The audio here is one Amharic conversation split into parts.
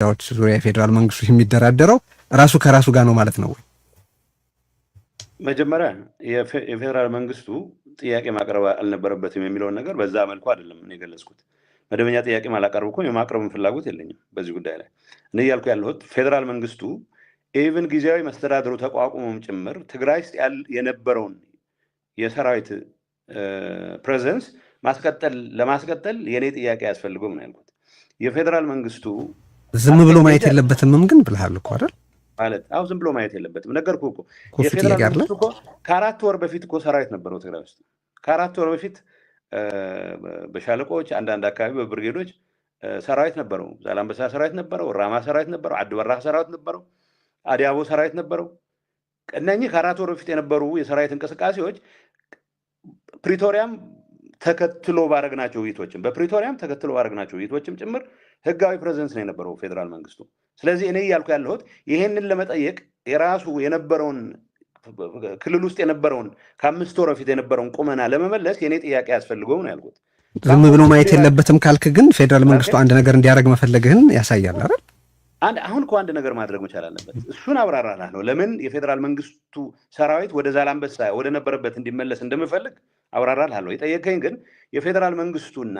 ጉዳዮች ዙሪያ የፌዴራል መንግስቱ የሚደራደረው ራሱ ከራሱ ጋር ነው ማለት ነው ወይ? መጀመሪያ የፌዴራል መንግስቱ ጥያቄ ማቅረብ አልነበረበትም የሚለውን ነገር በዛ መልኩ አይደለም እኔ የገለጽኩት። መደበኛ ጥያቄ አላቀርብኩም፣ የማቅረብን ፍላጎት የለኝም በዚህ ጉዳይ ላይ። እኔ እያልኩ ያለሁት ፌዴራል መንግስቱ even ጊዜያዊ መስተዳድሩ ተቋቁሞም ጭምር ትግራይ ውስጥ የነበረውን የሰራዊት presence ለማስቀጠል የእኔ ጥያቄ አያስፈልገውም ነው ያልኩት። የፌዴራል መንግስቱ ዝም ብሎ ማየት የለበትምም ግን ብልሃል እኮ አይደል? ማለት አዎ፣ ዝም ብሎ ማየት የለበትም። ነገርኩህ እኮ። ኮፊ የፌዴራል ጥያቄ አለ። መንግስቱ እኮ ከ4 ወር በፊት እኮ ሰራዊት ነበረው ትግራይ ውስጥ። ከ4 ወር በፊት በሻለቆች፣ አንዳንድ አካባቢ በብርጌዶች ሰራዊት ነበረው። ዛላምበሳ ሰራዊት ነበረው፣ ራማ ሰራዊት ነበረው፣ አድበራህ ሰራዊት ነበረው፣ አዲያቦ ሰራዊት ነበረው። እነኚህ ከ4 ወር በፊት የነበሩ የሰራዊት እንቅስቃሴዎች ፕሪቶሪያም ተከትሎ ባረግናቸው ውይይቶችም በፕሪቶሪያም ተከትሎ ባረግናቸው ውይይቶችም ጭምር ህጋዊ presence ነው የነበረው ፌዴራል መንግስቱ። ስለዚህ እኔ እያልኩ ያለሁት ይሄንን ለመጠየቅ የራሱ የነበረውን ክልል ውስጥ የነበረውን ከ5 ወር በፊት የነበረውን ቁመና ለመመለስ የኔ ጥያቄ አያስፈልገውም ነው ያልኩት። ዝም ብሎ ማየት የለበትም ካልክ ግን ፌዴራል መንግስቱ አንድ ነገር እንዲያደርግ መፈለግህን ያሳያል አይደል? አንድ አሁን እኮ አንድ ነገር ማድረግ መቻል አለበት። እሱን አብራራላለሁ። ለምን የፌዴራል መንግስቱ ሰራዊት ወደ ዛላምበሳ ወደ ነበረበት እንዲመለስ እንደምፈልግ አብራራላለሁ። የጠየቀኝ ግን የፌዴራል መንግስቱና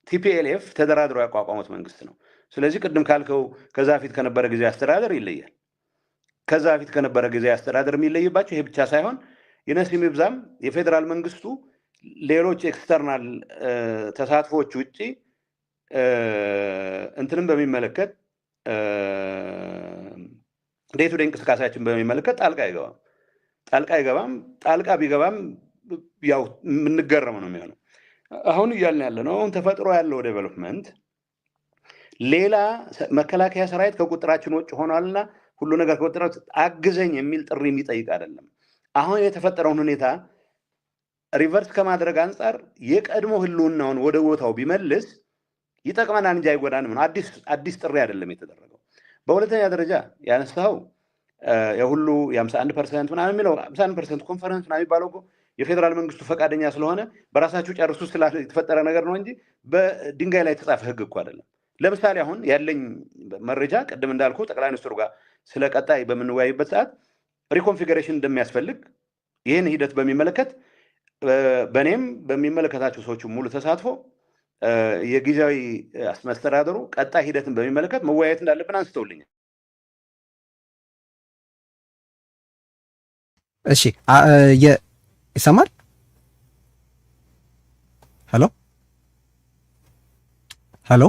TPLF ተደራድረው ያቋቋሙት መንግስት ነው። ስለዚህ ቅድም ካልከው ከዛ በፊት ከነበረ ጊዜ አስተዳደር ይለያል። ከዛ በፊት ከነበረ ጊዜ አስተዳደር የሚለይባቸው ይሄ ብቻ ሳይሆን ይነስም ይብዛም የፌዴራል መንግስቱ ሌሎች external ተሳትፎዎች ውጭ እንትንም በሚመለከት day to day እንቅስቃሴያችን በሚመለከት ጣልቃ አይገባም። ጣልቃ አይገባም። ጣልቃ ቢገባም ያው የምንገረመው ነው የሚሆነው። አሁን እያልን ያለ ነው አሁን ተፈጥሮ ያለው development ሌላ መከላከያ ሰራዊት ከቁጥጥራችን ውጭ ሆኗልና ሁሉ ነገር ከቁጥጥራችን አግዘኝ የሚል ጥሪ የሚጠይቅ አይደለም። አሁን የተፈጠረውን ሁኔታ reverse ከማድረግ አንጻር የቀድሞ ህልውናውን ወደ ቦታው ቢመልስ ይጠቅመናል እንጂ አይጎዳንም ነው። አዲስ ጥሪ አይደለም የተደረገው። በሁለተኛ ደረጃ ያነሳው የሁሉ የ51% ምናምን የሚለው 51% ኮንፈረንስ ምናምን የሚባለው እኮ የፌዴራል መንግስቱ ፈቃደኛ ስለሆነ በራሳችሁ ጨርሱ ስላለ የተፈጠረ ነገር ነው እንጂ በድንጋይ ላይ የተጻፈ ህግ እኮ አይደለም። ለምሳሌ አሁን ያለኝ መረጃ ቅድም እንዳልኩ ጠቅላይ ሚኒስትሩ ጋር ስለ ቀጣይ በምንወያይበት ሰዓት reconfiguration እንደሚያስፈልግ ይህን ሂደት በሚመለከት በእኔም በሚመለከታቸው ሰዎች ሙሉ ተሳትፎ የጊዜያዊ መስተዳደሩ ቀጣይ ሂደትን በሚመለከት መወያየት እንዳለብን አንስተውልኛል። እሺ፣ ይሰማል? Hello hello።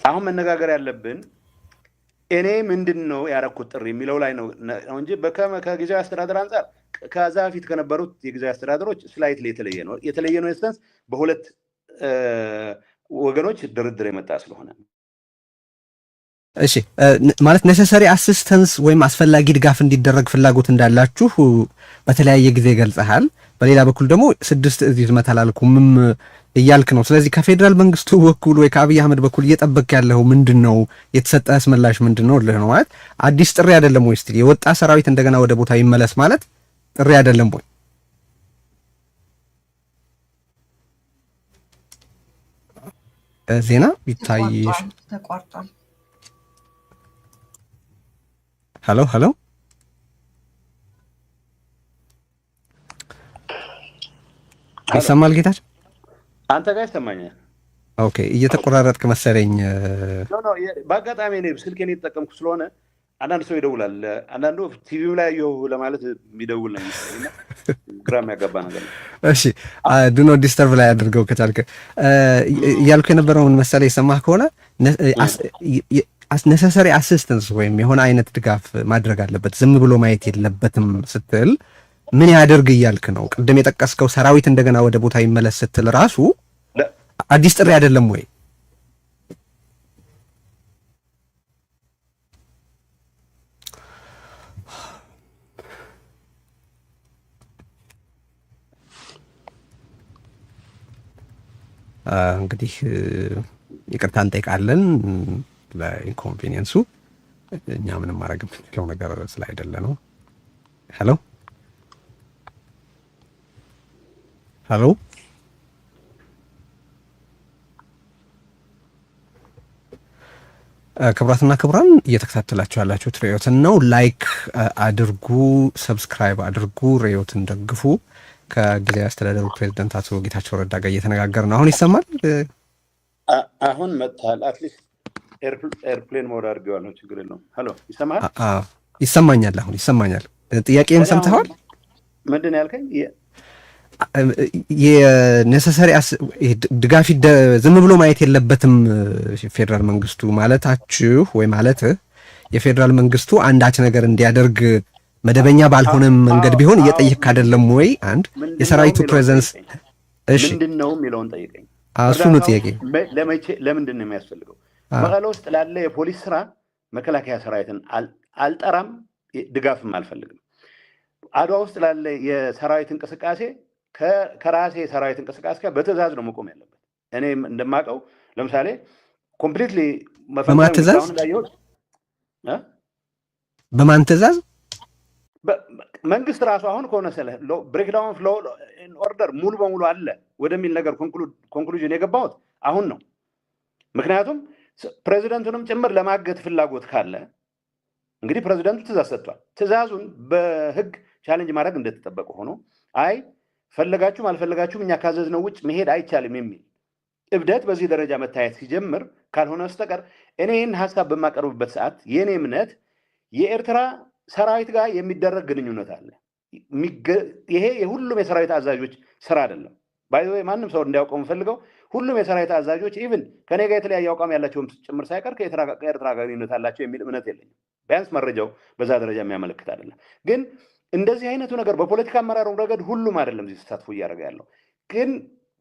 አሁን መነጋገር ያለብን እኔ ምንድን ነው ያረኩት ጥሪ የሚለው ላይ ነው እንጂ ከጊዜያዊ አስተዳደር አንጻር ከዛ በፊት ከነበሩት የጊዜያዊ አስተዳደሮች slightly የተለየ ነው። የተለየ ነው instance በሁለት ወገኖች ድርድር የመጣ ስለሆነ። እሺ፣ ማለት necessary assistance ወይም አስፈላጊ ድጋፍ እንዲደረግ ፍላጎት እንዳላችሁ በተለያየ ጊዜ ገልጸሃል። በሌላ በኩል ደግሞ ስድስት እዝ ይዝመት አላልኩምም እያልክ ነው። ስለዚህ ከፌዴራል መንግስቱ በኩል ወይ ከአብይ አህመድ በኩል እየጠበቅ ያለው ምንድን ነው? የተሰጠህስ ምላሽ ምንድን ነው ልህ ነው። ማለት አዲስ ጥሪ አይደለም ወይ? still የወጣ ሰራዊት እንደገና ወደ ቦታ ይመለስ ማለት ጥሪ አይደለም ወይ? ዜና ይታይ። ተቋርጧል። Hello hello፣ ይሰማል ጌታቸው? አንተ ጋር ይሰማኛል። Okay፣ እየተቆራረጥክ መሰለኝ። No፣ በአጋጣሚ እኔ ስልኬን የተጠቀምኩ ስለሆነ አንዳንድ ሰው ይደውላል። አንዳንዱ ቲቪው ላይ ያየሁ ለማለት የሚደውል ነው የሚመስለኝ እና ግራ የሚያጋባ ነገር ነው። እሺ፣ do not disturb ላይ አድርገው ከቻልክ። እያልኩ የነበረውን መሰለህ የሰማህ ከሆነ necessary assistance ወይም የሆነ አይነት ድጋፍ ማድረግ አለበት፣ ዝም ብሎ ማየት የለበትም ስትል ምን ያደርግ እያልክ ነው? ቅድም የጠቀስከው ሰራዊት እንደገና ወደ ቦታ ይመለስ ስትል ራሱ አዲስ ጥሪ አይደለም ወይ? እንግዲህ ይቅርታ እንጠይቃለን ለ inconvenience ኡ። እኛ ምንም ማድረግ የምንችለው ነገር ስላይደለ ነው። Hello hello፣ ክቡራትና ክቡራን፣ እየተከታተላችሁ ያላችሁት ርዕዮትን ነው። Like አድርጉ፣ subscribe አድርጉ፣ ርዕዮትን ደግፉ። ከጊዜያዊ አስተዳደሩ ፕሬዚደንት አቶ ጌታቸው ረዳ ጋር እየተነጋገርን ነው። አሁን ይሰማል? አሁን መጥተሃል። At least airplane mode አድርጌዋለሁ። ችግር የለውም። Hello፣ ይሰማሃል? ይሰማኛል። አሁን ይሰማኛል። ጥያቄን ሰምተዋል? ምንድን ነው ያልከኝ? የ necessary ድጋፍ ዝም ብሎ ማየት የለበትም ፌዴራል መንግስቱ ማለታችሁ ወይ ማለት የፌዴራል መንግስቱ አንዳች ነገር እንዲያደርግ መደበኛ ባልሆነ መንገድ ቢሆን እየጠየክ አይደለም ወይ? አንድ የሰራዊቱ presence፣ እሺ፣ ምንድን ነው የሚለውን ጠይቀኝ። እሱ ነው ጥያቄ። ለመቼ፣ ለምንድን ነው የሚያስፈልገው? መቀለ ውስጥ ላለ የፖሊስ ስራ መከላከያ ሰራዊትን አልጠራም፣ ድጋፍም አልፈልግም። አድዋ ውስጥ ላለ የሰራዊት እንቅስቃሴ ከራሴ የሰራዊት እንቅስቃሴ ጋር በትዕዛዝ ነው መቆም ያለበት። እኔ እንደማውቀው ለምሳሌ completely በማን ትዕዛዝ? በማን ትዕዛዝ? መንግስት ራሱ አሁን ከሆነ ስለ breakdown of law order ሙሉ በሙሉ አለ ወደሚል ነገር conclusion የገባሁት አሁን ነው። ምክንያቱም ፕሬዚደንቱንም ጭምር ለማገት ፍላጎት ካለ እንግዲህ ፕሬዚደንቱ ትእዛዝ ሰጥቷል። ትእዛዙን በህግ challenge ማድረግ እንደተጠበቀ ሆኖ፣ አይ ፈለጋችሁም አልፈለጋችሁም እኛ ካዘዝነው ውጭ መሄድ አይቻልም የሚል እብደት በዚህ ደረጃ መታየት ሲጀምር ካልሆነ በስተቀር፣ እኔ ይህን ሀሳብ በማቀርብበት ሰዓት የእኔ እምነት የኤርትራ ሰራዊት ጋር የሚደረግ ግንኙነት አለ። ይሄ የሁሉም የሰራዊት አዛዦች ስራ አይደለም። By the way፣ ማንም ሰው እንዲያውቀው የምፈልገው ሁሉም የሰራዊት አዛዦች even ከኔ ጋር የተለያየ አቋም ያላቸውም ጭምር ሳይቀር ከኤርትራ ጋር ግንኙነት አላቸው የሚል እምነት የለኝም። ቢያንስ መረጃው በዛ ደረጃ የሚያመለክት አይደለም። ግን እንደዚህ አይነቱ ነገር በፖለቲካ አመራሩ ረገድ ሁሉም አይደለም እዚህ ተሳትፎ እያደረገ ያለው፣ ግን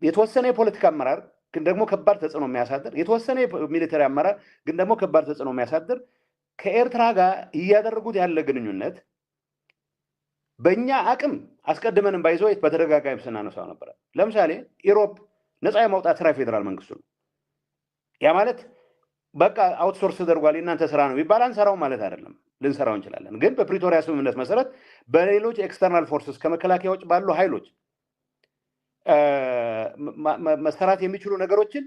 የተወሰነ የፖለቲካ አመራር ግን ደግሞ ከባድ ተጽዕኖ የሚያሳድር፣ የተወሰነ የ military አመራር ግን ደግሞ ከባድ ተጽዕኖ የሚያሳድር ከኤርትራ ጋር እያደረጉት ያለ ግንኙነት በእኛ አቅም አስቀድመንም by the way በተደጋጋሚ ስናነሳው ነበረ። ለምሳሌ ኢሮብ ነፃ የማውጣት ስራ የፌዴራል መንግስቱ ነው። ያ ማለት በቃ outsource ተደርጓል፣ የእናንተ ስራ ነው ቢባል አንሰራው ማለት አይደለም። ልንሰራው እንችላለን። ግን በፕሪቶሪያ ስምምነት መሰረት በሌሎች external forces ከመከላከያ ውጭ ባሉ ኃይሎች መሰራት የሚችሉ ነገሮችን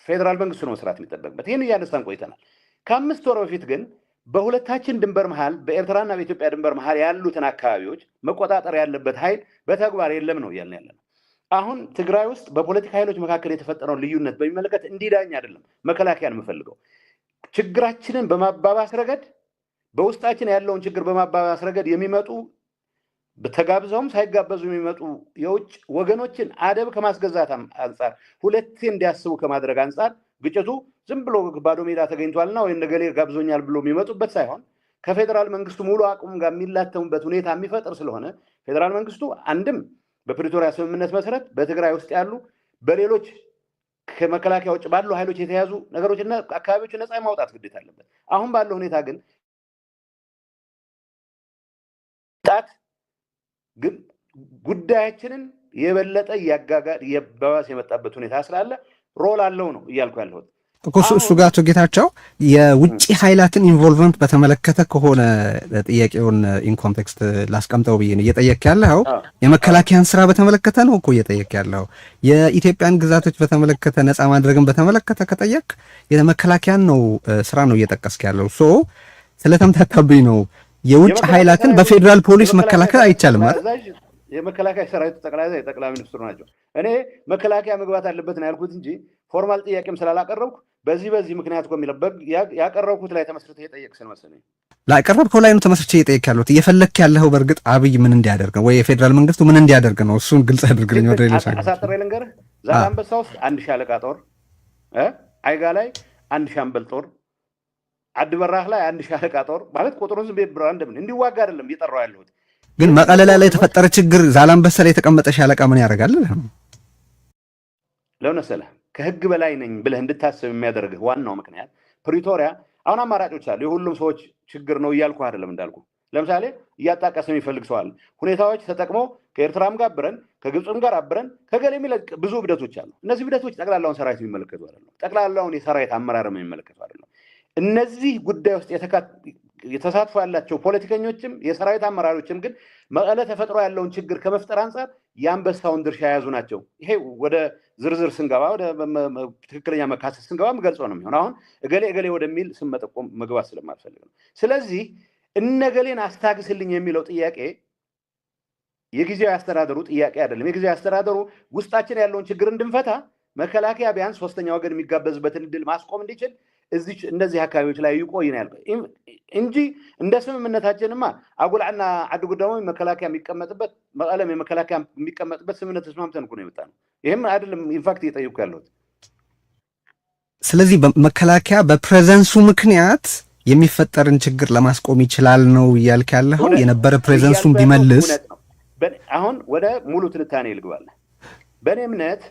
ፌዴራል መንግስቱ ነው መስራት የሚጠበቅበት። ይህን እያነሳን ቆይተናል። ከ5 ወር በፊት ግን በሁለታችን ድንበር መሃል፣ በኤርትራና በኢትዮጵያ ድንበር መሃል ያሉትን አካባቢዎች መቆጣጠር ያለበት ኃይል በተግባር የለም ነው እያልን ያለ ነው። አሁን ትግራይ ውስጥ በፖለቲካ ኃይሎች መካከል የተፈጠረውን ልዩነት በሚመለከት እንዲዳኝ አይደለም መከላከያን የምፈልገው። ችግራችንን በማባባስ ረገድ፣ በውስጣችን ያለውን ችግር በማባባስ ረገድ የሚመጡ፣ ተጋብዘውም ሳይጋበዙ የሚመጡ የውጭ ወገኖችን አደብ ከማስገዛት አንጻር፣ ሁለቴ እንዲያስቡ ከማድረግ አንጻር፣ ግጭቱ ዝም ብሎ ባዶ ሜዳ ተገኝቷልና ወይም ነገሌ ጋብዞኛል ብሎ የሚመጡበት ሳይሆን ከፌዴራል መንግስቱ ሙሉ አቅሙ ጋር የሚላተሙበት ሁኔታ የሚፈጥር ስለሆነ፣ ፌዴራል መንግስቱ አንድም በፕሪቶሪያ ስምምነት መሰረት በትግራይ ውስጥ ያሉ በሌሎች ከመከላከያ ውጭ ባሉ ኃይሎች የተያዙ ነገሮችና አካባቢዎች ነፃ የማውጣት ግዴታ አለበት። አሁን ባለው ሁኔታ ግን ጣት ግን ጉዳያችንን የበለጠ እያባባሰ የመጣበት ሁኔታ ስላለ role አለው ነው እያልኩ ያለሁት። እኮ እሱ ጋር አቶ ጌታቸው፣ የውጭ ኃይላትን involvement በተመለከተ ከሆነ ጥያቄውን in context ላስቀምጠው ብዬ ነው እየጠየክ ያለኸው። የመከላከያን ስራ በተመለከተ ነው እኮ እየጠየክ ያለኸው። የኢትዮጵያን ግዛቶች በተመለከተ፣ ነፃ ማድረግን በተመለከተ ከጠየክ የመከላከያን ነው ስራ ነው እየጠቀስክ ያለው። So ስለተምታታብኝ ነው። የውጭ ኃይላትን በፌዴራል ፖሊስ መከላከል አይቻልም አይደል? የመከላከያ ሰራዊቱ ጠቅላይ አዛዥ ጠቅላይ ሚኒስትሩ ናቸው። እኔ መከላከያ መግባት አለበት ነው ያልኩት እንጂ formal ጥያቄም ስላላቀረብኩ በዚህ በዚህ ምክንያት እኮ የሚለው ያቀረብኩት ላይ ተመስርተህ የጠየቅ ስለመሰለኝ። ላቀረብከው ላይ ነው ተመስርቼ እየጠየቅ ያለሁት። እየፈለግክ ያለኸው በእርግጥ አብይ ምን እንዲያደርግ ነው ወይ የፌዴራል መንግስቱ ምን እንዲያደርግ ነው? እሱን ግልጽ አድርግልኝ። ወደ ሌሎች አሳጥሬ ልንገርህ። ዛላምበሳ ውስጥ አንድ ሻለቃ ጦር፣ አይጋ ላይ አንድ ሻምበል ጦር፣ አድበራህ ላይ አንድ ሻለቃ ጦር፣ ማለት ቁጥሩን ዝም ብዬ random እንዲዋጋ አይደለም እየጠራው ያለሁት። ግን መቀለ ላይ የተፈጠረ ችግር ዛላምበሳ ላይ የተቀመጠ ሻለቃ ምን ያደርጋል? ለምን መሰለህ? ከህግ በላይ ነኝ ብለህ እንድታስብ የሚያደርግህ ዋናው ምክንያት ፕሪቶሪያ አሁን አማራጮች አሉ። የሁሉም ሰዎች ችግር ነው እያልኩ አይደለም። እንዳልኩ ለምሳሌ እያጣቀሰ የሚፈልግ ሰው አለ። ሁኔታዎች ተጠቅሞ ከኤርትራም ጋር አብረን፣ ከግብፅም ጋር አብረን፣ ከገሌ የሚለቅ ብዙ እብደቶች አሉ። እነዚህ እብደቶች ጠቅላላውን ሰራዊት የሚመለከቱ አይደለም። ጠቅላላውን የሰራዊት አመራርም የሚመለከቱ አይደለም። እነዚህ ጉዳይ ውስጥ የተሳትፎ ያላቸው ፖለቲከኞችም የሰራዊት አመራሮችም ግን መቀለ ተፈጥሮ ያለውን ችግር ከመፍጠር አንጻር የአንበሳውን ድርሻ የያዙ ናቸው። ይሄ ወደ ዝርዝር ስንገባ፣ ወደ ትክክለኛ መካሰስ ስንገባ ገልጾ ነው የሚሆን። አሁን እገሌ እገሌ ወደሚል ስም መጠቆም መግባት ስለማልፈልግ ነው። ስለዚህ እነገሌን አስታግስልኝ የሚለው ጥያቄ የጊዜያዊ አስተዳደሩ ጥያቄ አይደለም። የጊዜያዊ አስተዳደሩ ውስጣችን ያለውን ችግር እንድንፈታ መከላከያ ቢያንስ ሶስተኛ ወገን የሚጋበዝበትን እድል ማስቆም እንዲችል እዚህ እነዚህ አካባቢዎች ላይ ይቆይ ነው ያልኩት እንጂ እንደ ስምምነታችንማ አጉልዕና ዓዲ ጉዳሞ መከላከያ የሚቀመጥበት፣ መቀለም የመከላከያ የሚቀመጥበት ስምምነት ተስማምተን እኮ ነው የመጣነው። ይህም አይደለም in fact እየጠየኩ ያለሁት። ስለዚህ መከላከያ በ presence ኡ ምክንያት የሚፈጠርን ችግር ለማስቆም ይችላል ነው እያልክ ያለኸው? የነበረ presence ኡን ቢመልስ። አሁን ወደ ሙሉ ትንታኔ ልግባለህ። በእኔ እምነት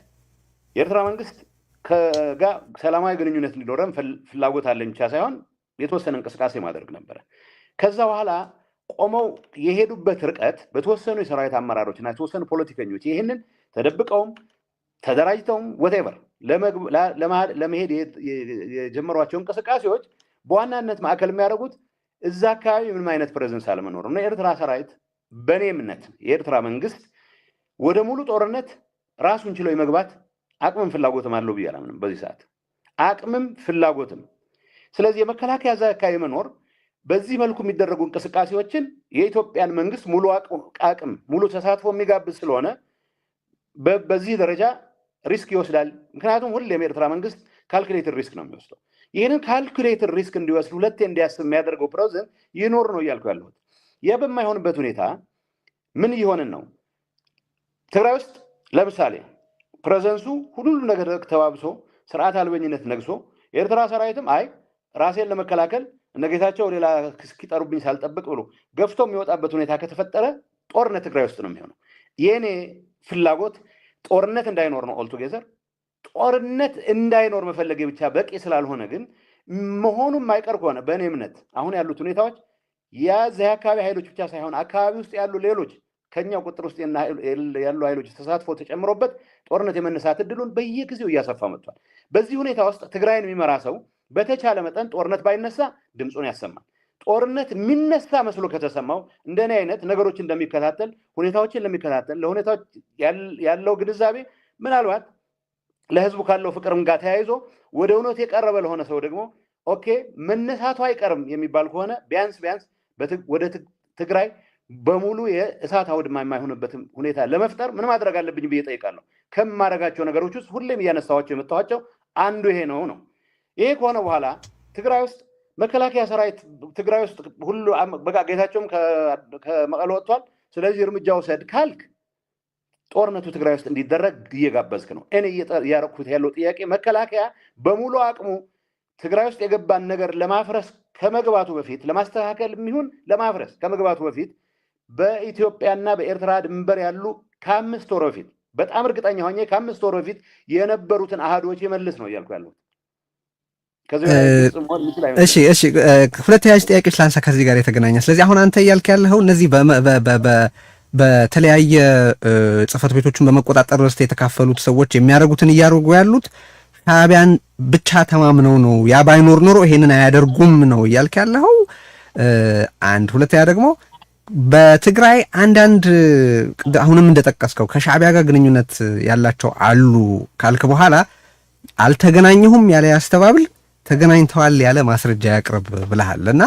የኤርትራ መንግስት ከጋ ሰላማዊ ግንኙነት እንዲኖረን ፍላጎት አለኝ ብቻ ሳይሆን የተወሰነ እንቅስቃሴ ማድረግ ነበረ። ከዛ በኋላ ቆመው የሄዱበት ርቀት በተወሰኑ የሰራዊት አመራሮች እና የተወሰኑ ፖለቲከኞች ይህንን ተደብቀውም ተደራጅተውም whatever ለመሄድ የጀመሯቸው እንቅስቃሴዎች በዋናነት ማዕከል የሚያደርጉት እዛ አካባቢ ምንም አይነት presence አለመኖር ነው። የኤርትራ ሰራዊት፣ በእኔ እምነት የኤርትራ መንግስት ወደ ሙሉ ጦርነት ራሱን ችሎ የመግባት አቅምም ፍላጎትም አለው ብዬ አላምንም በዚህ ሰዓት፣ አቅምም ፍላጎትም። ስለዚህ የመከላከያ እዛ አካባቢ መኖር በዚህ መልኩ የሚደረጉ እንቅስቃሴዎችን የኢትዮጵያን መንግስት ሙሉ አቅም፣ ሙሉ ተሳትፎ የሚጋብዝ ስለሆነ በዚህ ደረጃ risk ይወስዳል። ምክንያቱም ሁሌም የኤርትራ መንግስት calculated risk ነው የሚወስደው። ይህንን calculated risk እንዲወስድ፣ ሁለቴ እንዲያስብ የሚያደርገው presence ይኖር ነው እያልኩ ያለሁት። ያ በማይሆንበት ሁኔታ ምን እየሆንን ነው? ትግራይ ውስጥ ለምሳሌ presence ኡ ሁሉ ነገር ተባብሶ፣ ስርዓት አልበኝነት ነግሶ፣ የኤርትራ ሰራዊትም አይ ራሴን ለመከላከል እነ ጌታቸው ሌላ እስኪጠሩብኝ ሳልጠብቅ ብሎ ገፍቶ የሚወጣበት ሁኔታ ከተፈጠረ ጦርነት ትግራይ ውስጥ ነው የሚሆነው። የእኔ ፍላጎት ጦርነት እንዳይኖር ነው። Altogether ጦርነት እንዳይኖር መፈለጌ ብቻ በቂ ስላልሆነ ግን መሆኑ የማይቀር ከሆነ በእኔ እምነት አሁን ያሉት ሁኔታዎች የዚህ አካባቢ ኃይሎች ብቻ ሳይሆን አካባቢ ውስጥ ያሉ ሌሎች ከኛው ቁጥር ውስጥ ያሉ ኃይሎች ተሳትፎ ተጨምሮበት ጦርነት የመነሳት እድሉን በየጊዜው እያሰፋ መጥቷል። በዚህ ሁኔታ ውስጥ ትግራይን የሚመራ ሰው በተቻለ መጠን ጦርነት ባይነሳ ድምፁን ያሰማል። ጦርነት የሚነሳ መስሎ ከተሰማው እንደኔ አይነት ነገሮች እንደሚከታተል፣ ሁኔታዎችን ለሚከታተል፣ ለሁኔታዎች ያለው ግንዛቤ ምናልባት ለህዝቡ ካለው ፍቅርም ጋር ተያይዞ ወደ እውነት የቀረበ ለሆነ ሰው ደግሞ okay መነሳቱ አይቀርም የሚባል ከሆነ ቢያንስ ቢያንስ ወደ ትግራይ በሙሉ የእሳት አውድማ የማይሆንበትም ሁኔታ ለመፍጠር ምን ማድረግ አለብኝ ብዬ እጠይቃለሁ። ከማደርጋቸው ነገሮች ውስጥ ሁሌም እያነሳኋቸው የመጣኋቸው አንዱ ይሄ ነው። ይሄ ከሆነ በኋላ ትግራይ ውስጥ መከላከያ ሰራዊት ትግራይ ውስጥ ሁሉ በቃ ጌታቸውም ከመቀለ ወጥቷል፣ ስለዚህ እርምጃ ውሰድ ካልክ ጦርነቱ ትግራይ ውስጥ እንዲደረግ እየጋበዝክ ነው። እኔ እያረኩት ያለው ጥያቄ መከላከያ በሙሉ አቅሙ ትግራይ ውስጥ የገባን ነገር ለማፍረስ ከመግባቱ በፊት፣ ለማስተካከል የሚሆን ለማፍረስ ከመግባቱ በፊት፣ በኢትዮጵያና በኤርትራ ድንበር ያሉ ከ5 ወር በፊት፣ በጣም እርግጠኛ ሆኜ ከ5 ወር በፊት የነበሩትን አሃዶች የመልስ ነው እያልኩ ያለሁት። እሺ፣ ሁለት ተያያዥ ጥያቄዎች ላንሳ ከዚህ ጋር የተገናኘ። ስለዚህ አሁን አንተ እያልክ ያለኸው እነዚህ በተለያየ ጽህፈት ቤቶችን በመቆጣጠር ውስጥ የተካፈሉት ሰዎች የሚያደርጉትን እያደረጉ ያሉት ሻዕቢያን ብቻ ተማምነው ነው፣ ያ ባይኖር ኖሮ ይሄንን አያደርጉም ነው እያልክ ያለኸው። አንድ። ሁለተኛ ደግሞ በትግራይ አንዳንድ አሁንም እንደጠቀስከው ከሻዕቢያ ጋር ግንኙነት ያላቸው አሉ ካልክ በኋላ አልተገናኘሁም ያለ ያስተባብል፣ ተገናኝተዋል ያለ ማስረጃ ያቅርብ ብለሃል እና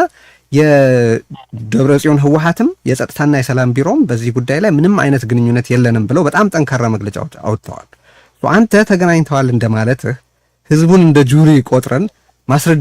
የደብረ ጽዮን ህወሀትም የጸጥታና የሰላም ቢሮም በዚህ ጉዳይ ላይ ምንም አይነት ግንኙነት የለንም ብለው በጣም ጠንካራ መግለጫዎች አውጥተዋል። አንተ ተገናኝተዋል እንደማለትህ ህዝቡን እንደ jury ቆጥረን ማስረጃ